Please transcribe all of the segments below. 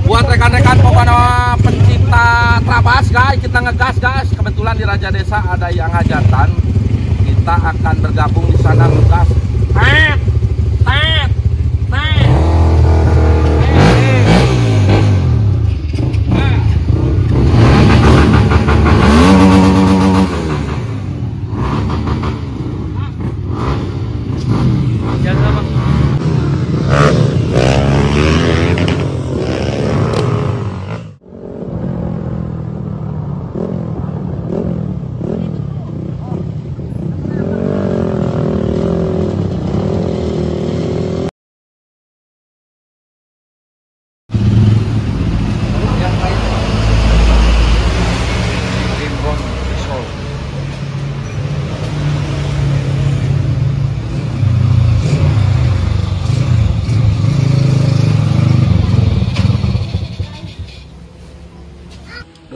Buat rekan-rekan pokoknya pencinta trabas guys, kita ngegas guys. Kebetulan di Raja Desa ada yang hajatan. Kita akan bergabung di sana ngegas. Tet, tet, tet.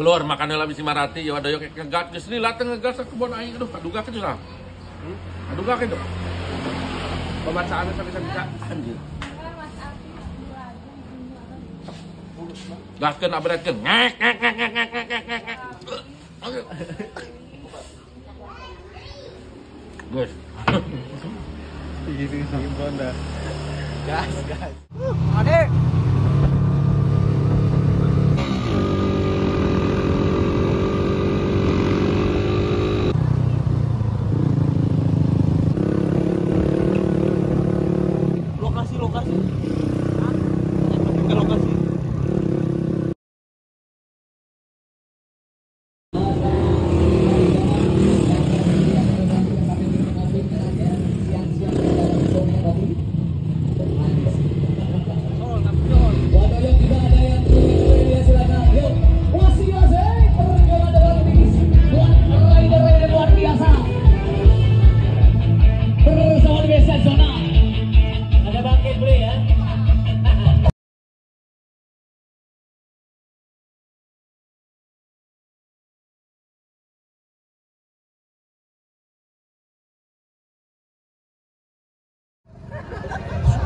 Dulur makan heula bisi marati ya ada kayak ngegas geus lila teh ngegas ke kebon aing aduh kaduga kitu sah. Kaduga kitu. Pembacaan bisa-bisa anjir. Gaskeun abretkeun ngek ngek ngek ngek ngek ngek ngek. Guys. Gitu sih Honda. Gas gas. Adek. Lokasi. Ke lokasi.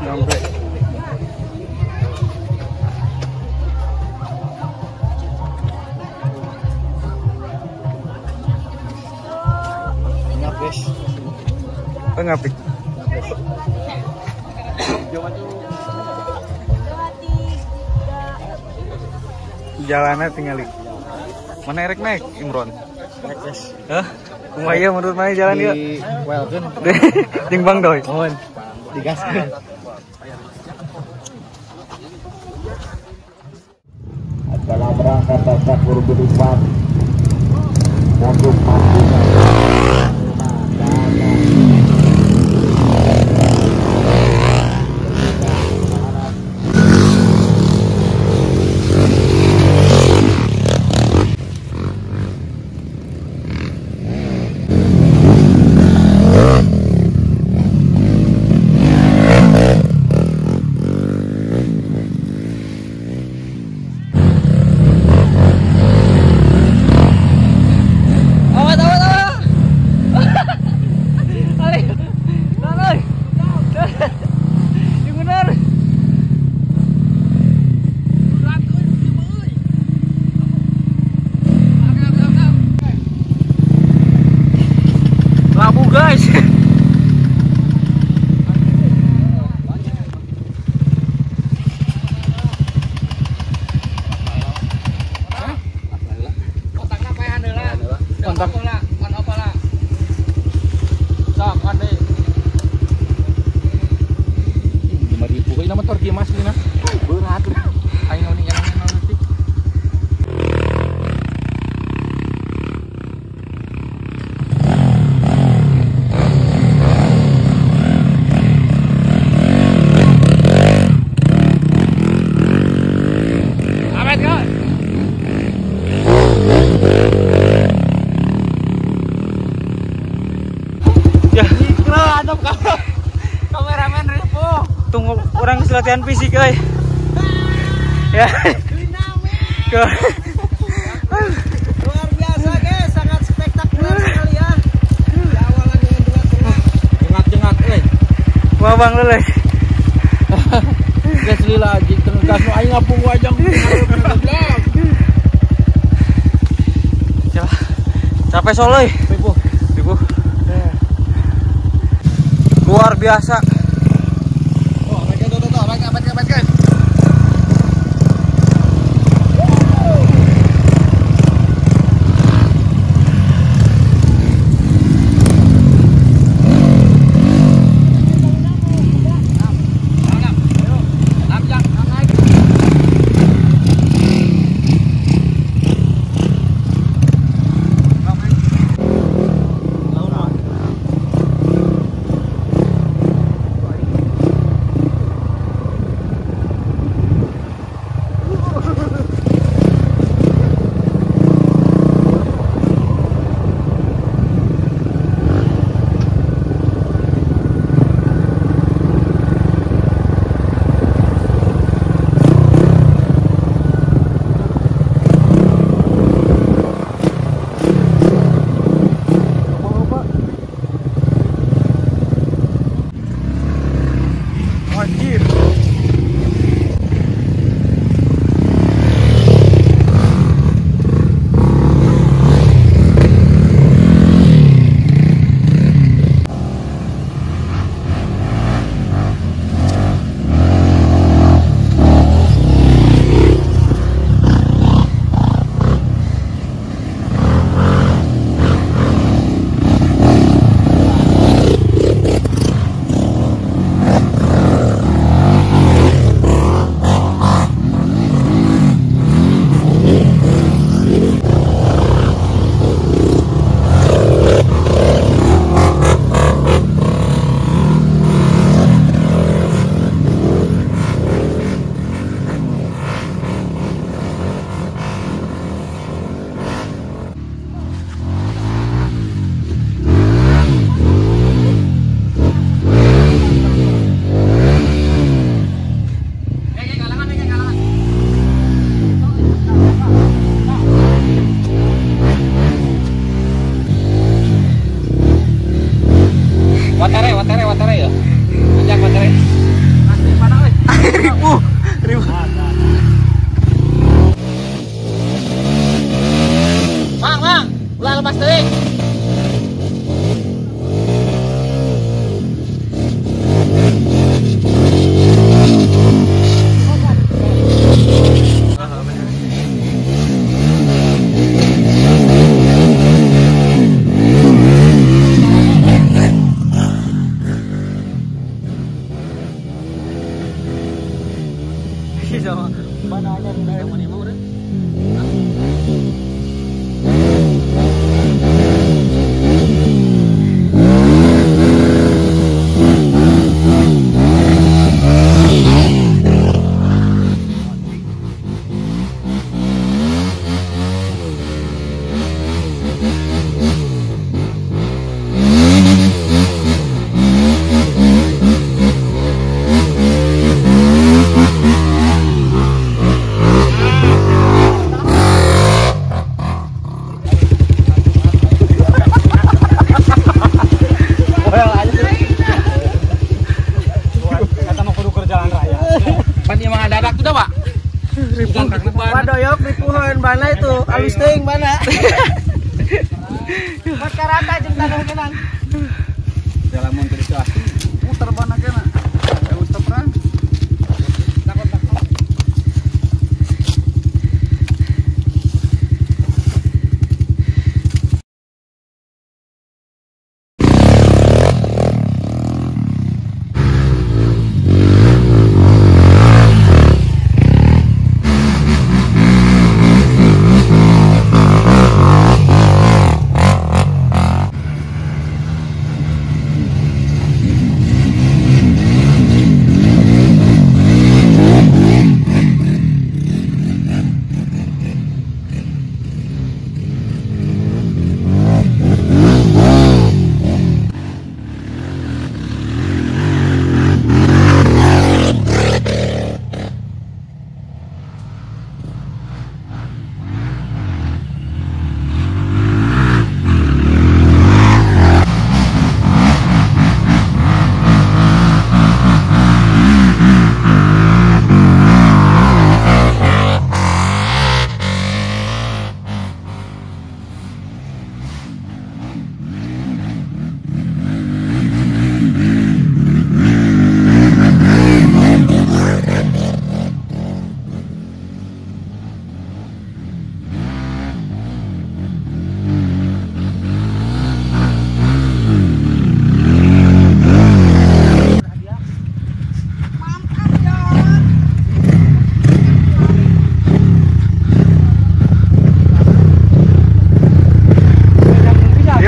Sampai ngapes. Ngapik. Jalannya tinggal. Mana erek naik, Imron? Naik, guys. Hah? Kumaha ieu menurut mana jalan ieu? Di welkeun. Jeung Bang Doy. Mohon digaskeun. Adalah berangkat tahun 2004 untuk mampu. Kameramen ribu. Tunggu orang latihan fisik, euy. Ya. Luar biasa, guys, sangat spektakuler sekali ya. Di awalan dengan jengat-jengat. Jengat-jengat, euy. Wah, Bang Lele. Geus lila anjing terus. Gas nu aing ngapung wajang. Capek soloy. Ribu. Ribu. Luar biasa. Oh, mereka tuh mereka. Watere ya. Anjang watere. Ribu. Ribu. Mang, ulah lepas teuing. Wadoyok ripuhan bana itu, alus teuing bana. Makarata jeung tanah kenang. Jalamun teu dicelah. Muter bana kena. Geus teu perang. Takon.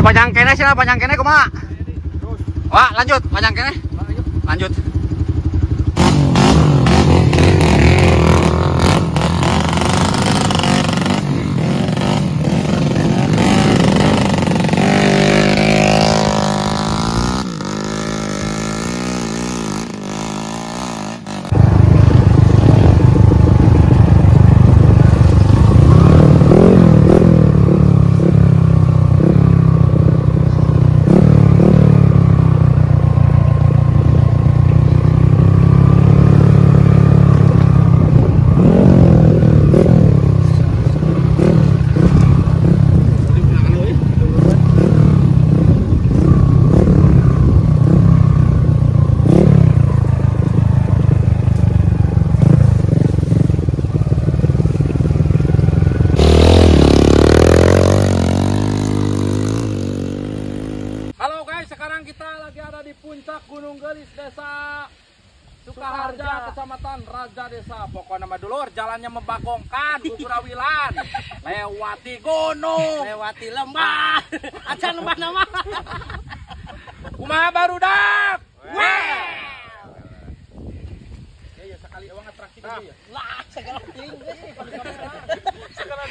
Panjang kene sih, panjang kene kumaha? Wah, lanjut, panjang kene. Lanjut. Gunung Geulis, Desa Sukaharja, Kecamatan Rajadesa. Pokoknya nama dulur, jalannya membagongkan, Gugurawilan, lewati gunung, lewati lembah, acan lembah nama. Kumaha barudak? Weh. Ya sekali uang atraksi gitu ya. Lah, segala tinggi. Segala.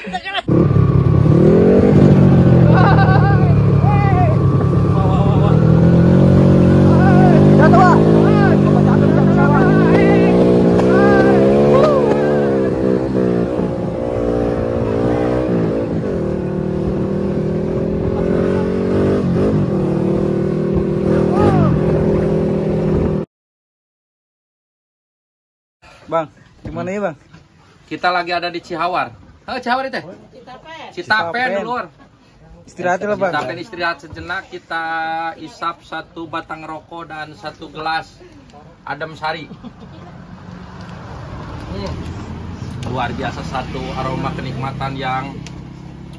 Bang, di mana ya, Bang? Kita lagi ada di Cihawar. Oh, Cihawar itu? Citapen. Citapen, dulur. Istirahat lah, Bang. Citapen istirahat sejenak, kita isap satu batang rokok dan satu gelas adem sari. Luar biasa, satu aroma kenikmatan yang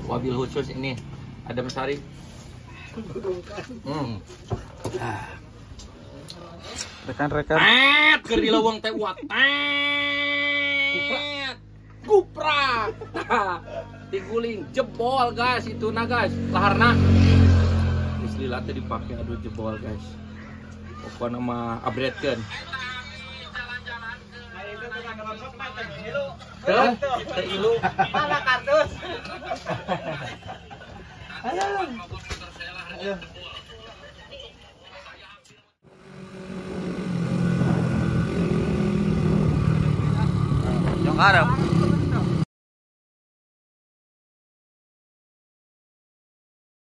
wabil khusus ini adem sari. Rekan-rekan. Tet keur di leuweung teh uat. Tet. Guprak. Diguling jebol guys itu nah guys, laharna. Geus lila teh dipake aduh jebol guys. Pokona mah upgradekeun. Teh, teh ilu. Mana kartus? Ayo. Arab.